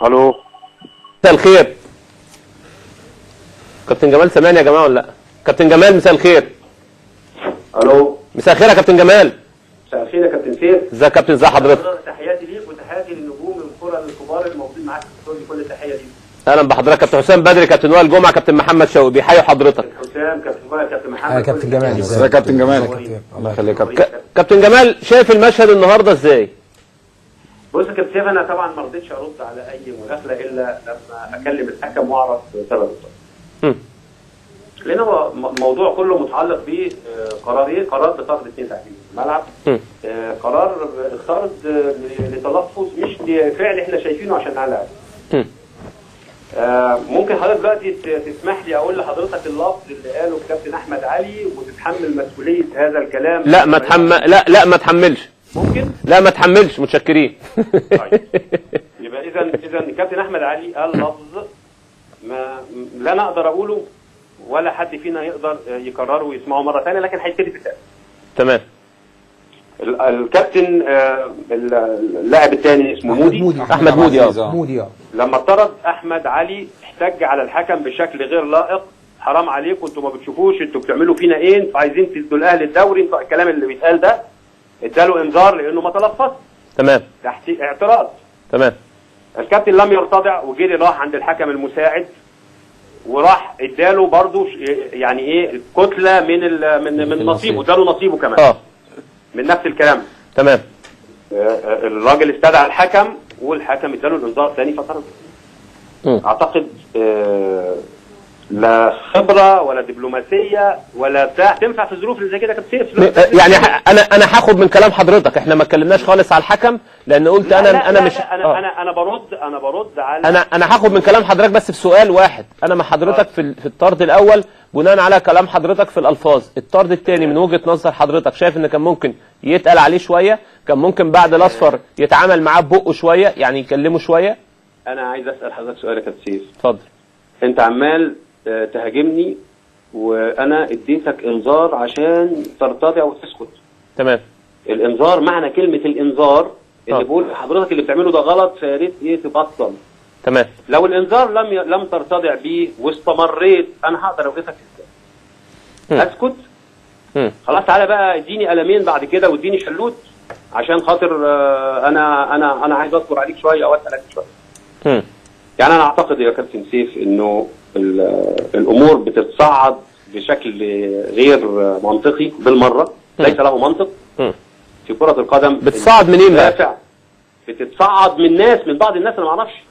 الو، مساء الخير كابتن جمال، سامعني يا جماعة ولا لا؟ كابتن جمال مساء الخير. الو، مساء الخير يا كابتن جمال. مساء الخير يا كابتن سيف. ازيك يا كابتن، ازي حضرتك؟ تحياتي ليك وتحياتي للنجوم الكره الكبار الموجودين معاك في الاستوديو، كل تحية ليك. اهلا بحضرتك كابتن حسام بدري، كابتن وائل جمعه، كابتن محمد شوقي، بيحيوا حضرتك. حسام، كابتن وائل، كابتن محمد. كابتن جمال. ازيك يا كابتن جمال؟ الله يخليك يا كابتن. كابتن جمال، شايف المشهد النهارده ازاي؟ بص يا كابتن سيف، انا طبعا ما رضيتش ارد على اي مداخله الا لما اكلم الحكم واعرف سبب الطرد. لان هو الموضوع كله متعلق بقرار ايه؟ قرار بطرد اثنين لاعبين في الملعب. قرار الطرد لتلفظ مش لفعل احنا شايفينه عشان نعلق. ممكن حضرتك دلوقتي تسمح لي اقول لحضرتك اللفظ اللي قاله الكابتن احمد علي وتتحمل مسؤولية هذا الكلام؟ لا ما تحمل، لا لا ما تحملش. ممكن؟ لا ما تحملش، متشكرين. طيب يبقى اذا الكابتن احمد علي قال لفظ ما لا انا اقدر اقوله ولا حد فينا يقدر يكرره ويسمعه مرة ثانية، لكن هيبتدي بالتالي. تمام. الكابتن اللاعب الثاني اسمه مودي، احمد مودي. مودي. لما اطرد احمد علي احتج على الحكم بشكل غير لائق. حرام عليكم، انتوا ما بتشوفوش، انتوا بتعملوا فينا ايه، انتوا عايزين تدوا الاهلي الدوري، انتوا الكلام اللي بيتقال ده. اداله انذار لانه ما تلفظ. تمام. تحت اعتراض. تمام. الكابتن لم يرتضع وجري راح عند الحكم المساعد وراح اداله برضه يعني ايه كتلة من نصيبه، اداله نصيبه كمان. من نفس الكلام. تمام. الراجل استدعى الحكم والحكم اداله الانذار ثاني فطرد. اعتقد لا خبره ولا دبلوماسية ولا بتاع تنفع في الظروف اللي زي كده يا كابتن سيف. يعني انا هاخد من كلام حضرتك، احنا ما اتكلمناش خالص على الحكم لان قلت لا انا لا انا لا مش لا انا انا برد، انا برد على انا هاخد من كلام حضرتك بس في سؤال واحد. انا مع حضرتك في الطرد الاول بناء على كلام حضرتك في الالفاظ. الطرد الثاني من وجهة نظر حضرتك شايف ان كان ممكن يتقل عليه شوية، كان ممكن بعد الاصفر يتعامل معاه ببقه شوية، يعني يكلمه شوية؟ انا عايز اسال حضرتك سؤال يا كابتن سيف. اتفضل. انت عمال تهاجمني وانا اديتك انذار عشان ترتضع وتسكت. تمام. الانذار، معنى كلمة الانذار اللي بقول لحضرتك اللي بتعمله ده غلط، فيا ريت ايه تبطل. تمام. لو الانذار لم ترتضع بيه واستمريت، انا هقدر اوقفك ازاي؟ اسكت؟ خلاص تعالى بقى اديني قلمين بعد كده واديني شلوت عشان خاطر انا انا انا عايز اصبر عليك شوية او اسالك شوية. يعني انا اعتقد يا كابتن سيف انه الامور بتتصاعد بشكل غير منطقي بالمرة، ليس له منطق. في كره القدم بتصعد منين بقى؟ بتتصعد من ناس، من بعض الناس. انا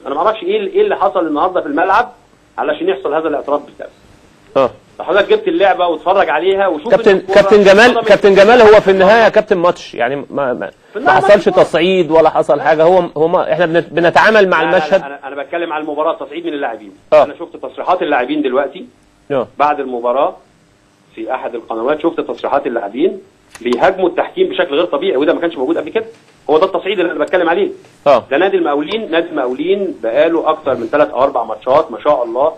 ما اعرفش ايه اللي حصل النهارده في الملعب علشان يحصل هذا الاعتراض بالكاس. حضرتك جبت اللعبة واتفرج عليها وشوف. كابتن جمال، كابتن جمال هو في النهاية كابتن ماتش، يعني ما حصلش تصعيد ولا حصل حاجة. هو احنا بنتعامل مع المشهد. انا بتكلم على المباراة، تصعيد من اللاعبين. انا شفت تصريحات اللاعبين دلوقتي بعد المباراة في احد القنوات، شفت تصريحات اللاعبين بيهاجموا التحكيم بشكل غير طبيعي، وده ما كانش موجود قبل كده. هو ده التصعيد اللي انا بتكلم عليه. ده نادي المقاولين، نادي المقاولين بقاله اكتر من 3 أو 4 ماتشات ما شاء الله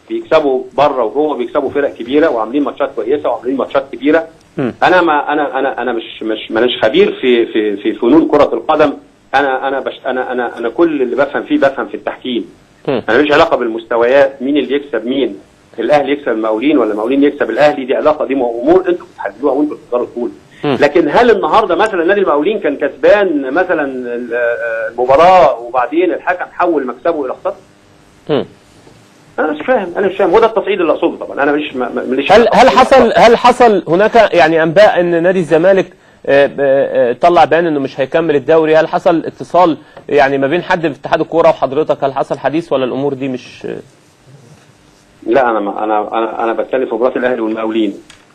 بيكسبوا بره وجوه، بيكسبوا فرق كبيرة وعاملين ماتشات كويسة وعاملين ماتشات كبيرة. انا ما انا انا انا مش مش مانيش خبير في في في فنون كره القدم. انا انا بش انا انا انا كل اللي بفهم فيه بفهم في التحكيم. انا ماليش علاقة بالمستويات، مين اللي يكسب مين، الاهلي يكسب المقاولين ولا المقاولين يكسب الاهلي، دي علاقة، دي امور انتوا بتحددوها وانتوا بتقدروا تقولوا. لكن هل النهارده مثلا نادي المقاولين كان كسبان مثلا المباراة وبعدين الحكم حول مكسبه الى خسارة؟ انا مش فاهم، انا مش فاهم. هو ده التصعيد اللي اقصده طبعا. انا مش مش هل حصل هناك يعني انباء ان نادي الزمالك طلع بيان انه مش هيكمل الدوري؟ هل حصل اتصال يعني ما بين حد في اتحاد الكورة وحضرتك؟ هل حصل حديث ولا الامور دي مش؟ لا انا ما انا انا بتكلم في مباراة الاهلي والمقاولين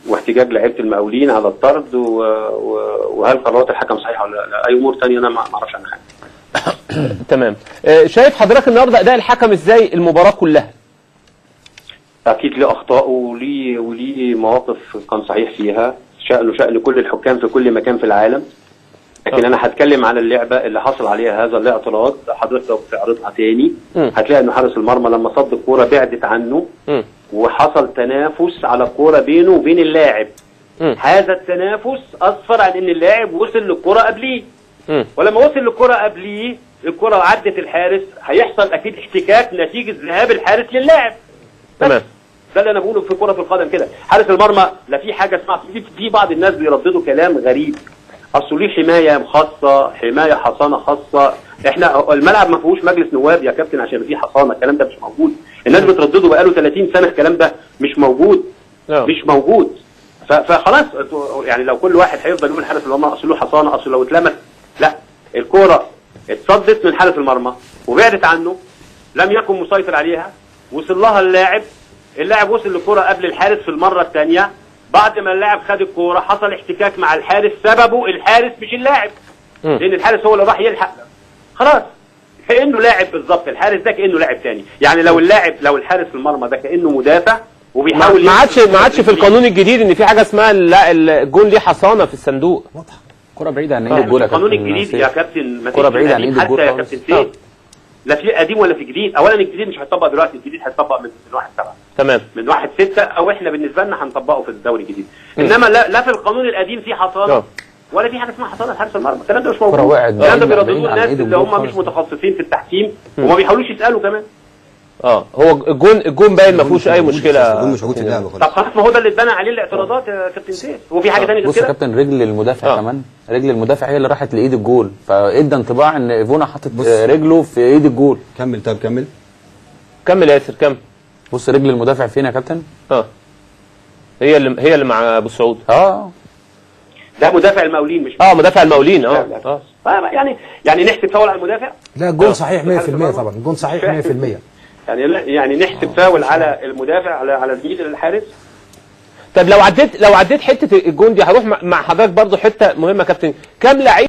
واحتجاج لعيبة المقاولين على الطرد وهل قرارات الحكم صحيحه ولا لا. اي امور ثانية انا ما اعرفش عنها حاجة. تمام. شايف حضرتك النهارده اداء الحكم ازاي المباراة كلها؟ اكيد ليه اخطاء وليه مواقف كان صحيح فيها، شأنه شأن كل الحكام في كل مكان في العالم. لكن انا هتكلم على اللعبة اللي حصل عليها هذا الاعتراض. حضرتك لو بتعرضها تاني هتلاقي ان حارس المرمى لما صد الكورة بعدت عنه وحصل تنافس على الكورة بينه وبين اللاعب. هذا التنافس اسفر عن ان اللاعب وصل للكورة قبليه، ولما وصل للكورة قبليه الكره عدت الحارس، هيحصل اكيد احتكاك نتيجة ذهاب الحارس للاعب. تمام، ده اللي انا بقوله في كره القدم كده. حارس المرمى لا في حاجة اسمها، في بعض الناس بيرددوا كلام غريب، اصل ليه حماية خاصة، حماية حصانه خاصة. احنا الملعب ما فيهوش مجلس نواب يا كابتن عشان فيه حصانه، الكلام ده مش موجود. الناس بتردده بقاله 30 سنة، الكلام ده مش موجود. مش موجود. فخلاص يعني لو كل واحد هيفضل يقول حارس المرمى اصل له حصانه، اصل لو اتلمس، لا، الكورة اتصدت من حارس المرمى وبعدت عنه، لم يكن مسيطر عليها، وصل لها اللاعب، اللاعب وصل للكرة قبل الحارس في المرة الثانية. بعد ما اللاعب خد الكورة حصل احتكاك مع الحارس، سببه الحارس مش اللاعب، لان الحارس هو اللي راح يلحق. خلاص كانه لاعب بالظبط، الحارس ده كانه لاعب ثاني. يعني لو اللاعب، لو الحارس المرمى ده كانه مدافع وبيحاول، ما عادش في القانون الجديد ان في حاجة اسمها الجون ليه حصانه في الصندوق. واضحة، كرة بعيدة عن ايد الجول يا كابتن. القانون الجديد يا كابتن، كرة بعيدة عن ايد الجول يا كابتن سيف، لا في قديم ولا في جديد. اولا الجديد مش هيطبق دلوقتي، الجديد هيطبق من 1/7. تمام، من 1/6، او احنا بالنسبة لنا هنطبقه في الدوري الجديد. انما لا في القانون القديم في حصانه ولا في حاجة اسمها حصانه لحارس المرمى، الكلام ده مش موجود. الكلام ده بيرددوه الناس اللي هم مش متخصصين في التحكيم وما بيحاولوش يسالوا كمان. هو الجون باين ما فيهوش اي مشكلة، الجون مش موجود في اللعبة خالص. طب خلاص، ما هو ده اللي اتبنى عليه الاعتراضات يا كابتن سيف. هو في حاجة ثانية غير كده؟ بص يا كابتن، رجل المدافع كمان، رجل المدافع هي اللي راحت لايد الجول، فادى انطباع ان ايفونا حاطط رجله في ايد الجول. كمل، طب كمل كمل يا ياسر، كمل. بص رجل المدافع فين يا كابتن؟ هي اللي مع ابو سعود. ده مدافع المقاولين، مش مدافع المقاولين. يعني نحسب فاول على المدافع؟ لا، الجون صحيح 100% طبعا، الجون صحيح 100%. يعني نحسب فاول على المدافع، على زميل الحارس. طب لو عديت حتة الجون دي، هروح مع حضرتك برضو حتة مهمة يا كابتن. كام لعيب